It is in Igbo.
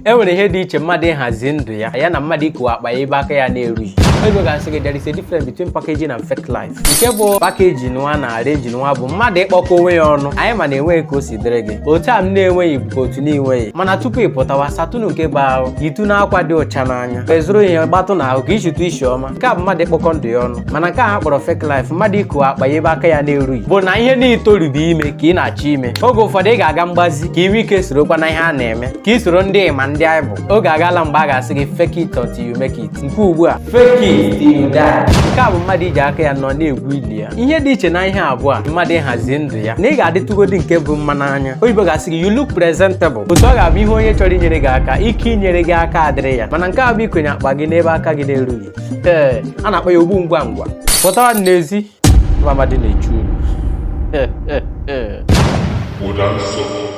E nwere ihe dị iche mmadụ ịhazi ndụ ya ya na mmadụ ikuwe akpa ya ebe aka ya na-erughị. Oyibo ga-asị gị, "There is a difference between packaging and fake life." Nke bụ packaging nwa na arranging nwa bụ mmadụ ịkpọkọ onwe ya ọnụ. Anyị ma na enweghị ka o si dịrị gị otu a m na-enweghị bụ otu na-enweghị, mana tupu ị pụtawa, satụnụ nke bụ ahụ yitu n'akwa dị ụcha n'anya, wezụrụ ihe gbatụ n'ahụ ka ichitụ isi ọma. Nke a bụ mmadụ ịkpọkọ ndụ ya ọnụ. Mana nke a ha kpọrọ fake life, mmadụ ikuwe akpa ya ebe aka ya na-erughị, bụ na ihe na-etorubi ime ka ị na-achọ ime. Oge ụfọdụ ị ga-aga mgbazi ka ị nwee ike sorokwa na ihe a na-eme, ka ị soro ndị ịma ndị anyị bụ. Oge agala mgbe a ga-asị gị, "Fake it until you make it." Nke ugbu a, "Fake it till you die." Nke a bụ mmadụ iji aka ya nọ na-egwu ili ya. Ihe dị iche na ihe abụọ a, mmadụ ịhazi ndụ ya na ị ga-adịtụgodi nke bụ mma n'anya. Oyibo ga-asị gị, "You look presentable." Otu ọ ga-abụ ihe onye chọrọ inyere gị aka, ike inyere gị aka adịrị ya. Mana nke a bụ ikonye akpa gị n'ebe aka gị na-erughị. Ee, a na-akpọ ya ogbu ngwa ngwa. Pụtara n'ezi, Amadi na-echu ulu. Ụda nsọ.